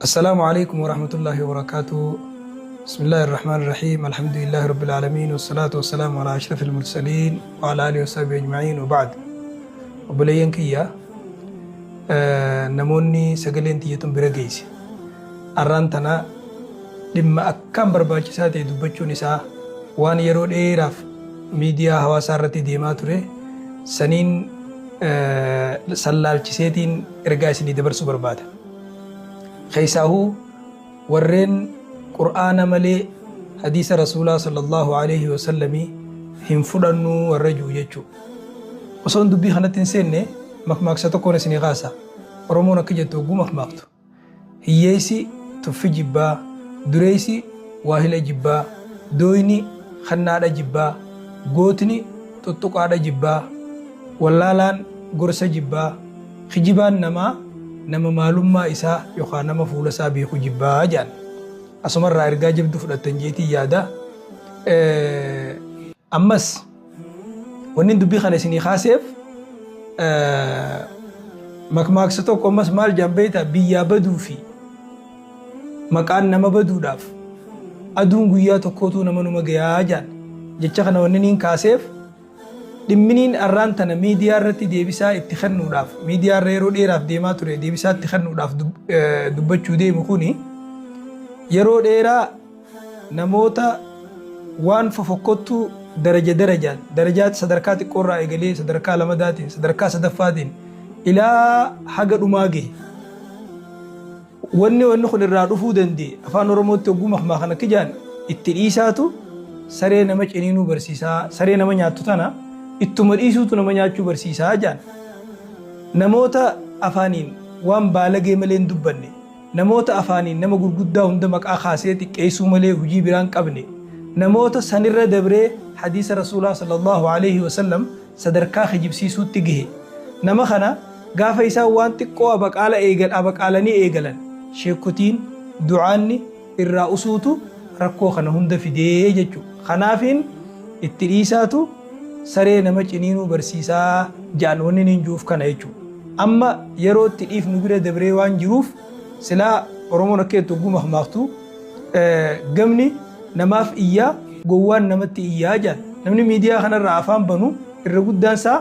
Assalaamu Aleeykum Warahmatullaahi Wabarakaatuh Bismillaahi Rahmaani Rahiim Alhamdulillaahi Rabbil Aalamiin Wassalaatu Wassalaamu Alaa Ashrafil Mursaliin Wa Alaa Aalihi Wasahbihi Ajma'iin Wa Ba'd. Obboleeyyan kiyya, namoonni sagaleen tiyya tun bira geeyse, arraan tana dhimma akkaan barbaachisaa ta'e dubbachuun isaa waan yeroo dheeraaf miidiyaa hawaasaa irratti deemaa ture saniin san laalchiseetiin ergaa isinii dabarsuu barbaada. Keessaahuu warreen Qur'aana malee hadiisa Rasuulaa sallallahu aleyhi wasallamii hin fudhannuu warra ji'u jechuu. Osoon dubbii kanatti hin seenne makmaaksa tokkoon isinii kaasa. Oromoon akka jettu hogguu makmaaktu, Hiyyeessi tuffi jibbaa, dureessi waahila jibbaa, dooyni kannaadha jibbaa, gootni xuxxuqaadha jibbaa, wallaalaan gorsa jibbaa, Kijibaan namaa nama maalummaa isaa yookaa nama fuula isaa beeku jibbaa jedhan. Asumarraa ergaa jabduu fudhattan jeetiin yaada. Ammas wannin dubbii kana isinii kaaseef, makmaaksa tokko ammas maal jedhan beektaa? Biyyaa baduu fi maqaan nama baduudhaaf aduun guyyaa tokkootuu nama numa gayaa jedhan. Jecha kana wanniniin kaaseef, Dhimminiin arraan tana miidiyaa irratti deebisaa itti kennuudhaaf, miidiyaa irra yeroo dheeraaf deemaa ture deebisaa itti kennuudhaaf dubbachuu deemu kuni, yeroo dheeraa namoota waan fofokkottuu daraja darajaan, darajaa sadarkaa xiqqoo irraa eegalee sadarkaa lamadaatiin, sadarkaa sadaffaatiin ilaa haga dhumaa gahe. Wanni wanni kun irraa dhufuu danda'e, afaan Oromootti hogguu makmaakan akka jedhan, itti dhiisaatu saree nama ciniinuu barsiisaa, saree nama nyaattu tana ittuma dhiisuutu nama nyaachuu barsiisaa jedhan. Namoota afaaniin waan baalagee malee hin dubbanne, namoota afaaniin nama gurguddaa hunda maqaa kaasee xiqqeessuu malee hujii biraa hin qabne, namoota sanirra dabree hadiisa Rasuulaa sallallaahu aleyhi wasallam sadarkaa kijibsiisuutti gahe. Nama kana gaafa isaan waan xiqqoo abaqaala eegal abaqaalanii eegalan, sheekkotiin, du'aanni, irraa usuutu rakkoo kana hunda fidee jechu. Kanaafiin itti dhiisaatu saree nama ciniinuu barsiisaa ja'an wanni niin ju'uuf kana jechu. Amma yeroo itti dhiifnu bira dabree waan jiruuf, silaa Oromoon akka jettu hogguu makmaaktu, Gamni namaaf iyyaa, gowwaan namatti iyyaa jedhan. Namni miidiyaa kanarraa afaan banu irra guddaan isaa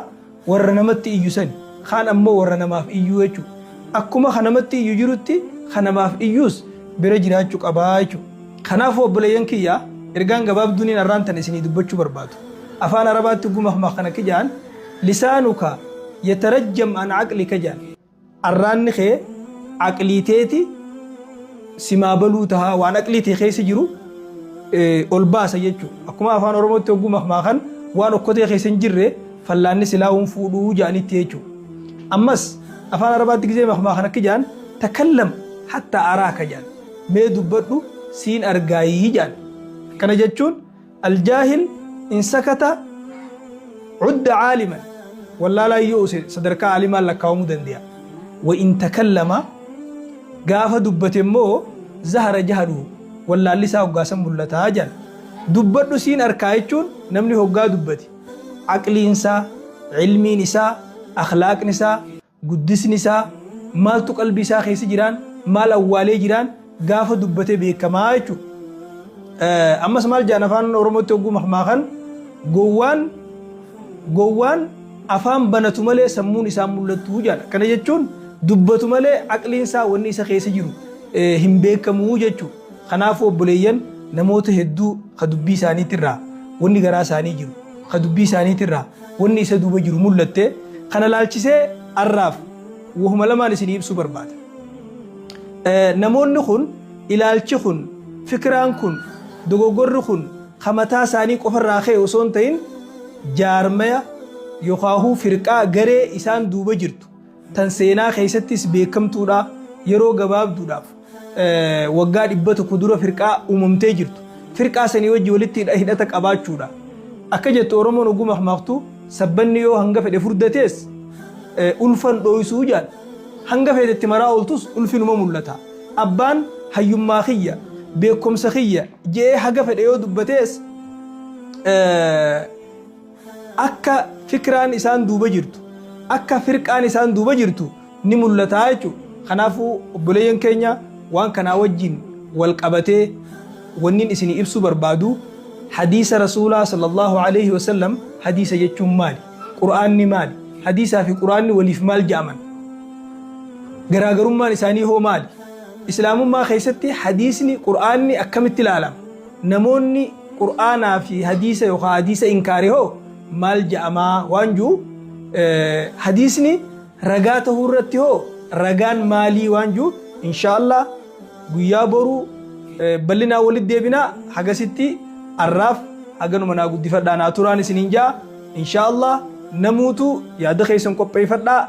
warra namatti iyyu sani. Kaan ammoo warra namaaf iyyuu jechuudha. Akkuma ka namatti iyyu jirutti ka namaaf iyyuus bira jiraachu qabaa jechuudha. Kanaafuu obboleeyyan kiyya, ergaan gabaabduuniin arraan tana isinii dubbachuu barbaadu. Afaan Arabaatti hogguu makmaakan akki jedhan, Lisaanuka yatarajjam an aqlika jedhan. Arraanni kee aqlii teeti simaa baluu taha, waan aqlii tee keessa jiru ol baasa jechu. Akkuma afaan Oromootti hogguu makmaakan, waan okkotee keessa hin jirre fallaanni silaa hun fuudhuu ja'anitti jechu. Ammas afaan Arabaatti gizee makmaakan akki ja'an, takallam hatta araaka ja'an. Mee dubbadhu siin argaayii ja'an. Akkana jechuun, Aljaahil in sakata cudda caaliman, wallaalaan yoo use sadarkaa aalimaan lakkaawamuu dandeya. Wa in takallama, gaafa dubbate immoo, zahara jahluhu, wallaalli isaa hoggaa san mullata jedhan. Dubbadhu siin arkaa jechuun, namni hoggaa dubbate aqliin isaa, ilmiin isaa, akhlaaqni isaa, guddisni isaa, maaltu qalbii isaa keessa jiraan, maal awwaalee jiraan gaafa dubbate beekamaa jechuudha. Ammas maal jedhan afaan Oromootti hogguu makmaakan, gowwaan afaan banatu malee sammuun isaa mul'attu jedhan. Kana jechuun dubbatu malee aqliin isaa, wanni isa keessa jiru hin beekamu jechuudha. Kanaafuu obboleeyyan, namoota hedduu ka dubbii isaaniitirraa wanni garaa isaanii jiru, ka dubbii isaaniitirraa wanni isa duuba jiru mul'atte, kana laalchisee arraaf wahuma lamaan isinii ibsuu barbaada. Namoonni kun, ilaalchi kun, fikraan kun, dogoggorri kun ka mataa isaanii qofarraa ka'e osoo hin ta'in, jaarmaya yookaahuu firqaa, garee isaan duuba jirtu tan seenaa keessattis beekamtuudha, yeroo gabaabduudhaaf waggaa 100 dura firqaa uumamtee jirtu, firqaa sanii wajji walitti hidhata qabaachuudha. Akka jettu Oromoon hogguu makmaaktu, sabbanni yoo hanga fedhe furdatees ulfan dhooysuu jedhan. Hanga feete itti maraa ooltus ulfi numa mul'ata. Abbaan hayyummaa kiyya, beekkomsa kiyya je'ee haga fedhe yoo dubbatees, akka fikraan isaan duuba jirtu, akka firqaan isaan duuba jirtu ni mul'ata jechuudha. Kanaafuu obboleeyyan keenya, Waan kanaa wajjin wal qabatee wannin isinii ibsuu barbaadu hadiisa Rasuulaa sallallahu aleyhi wasallam hadiisa jechuun maali? Qur'aanni maali? Hadiisaa fi Qur'aanni waliif maal ja'aman? Garaagarummaan isaanii hoo maali? Islaamummaa keessatti hadiisni Qur'aanni akkamitti ilaalama? Namoonni Qur'aanaa fi hadiisa yookaan hadiisa inkaare hoo maal ja'amaa waan ji'u hadiisni ragaa tahuu irratti hoo ragaan maalii waan ji'u inshaallah guyyaa boruu bal'inaan walitti deebinaa. Hagasitti arraaf haganuma naa guddifadhaa naa turaan isiniin ja'a. Inshaallah namuutu yaada keessan qopheeffadhaa.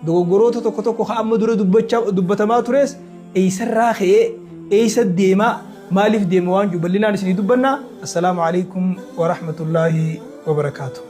Dogoggoroota tokko tokko ka amma dura dubbatamaa tures eessarraa ka'ee eessa deemaa maaliif deema waan jiru bal'inaan isinii dubbanna. Assalaamu alaikum wa rahmatullaahi wa barakaatuh.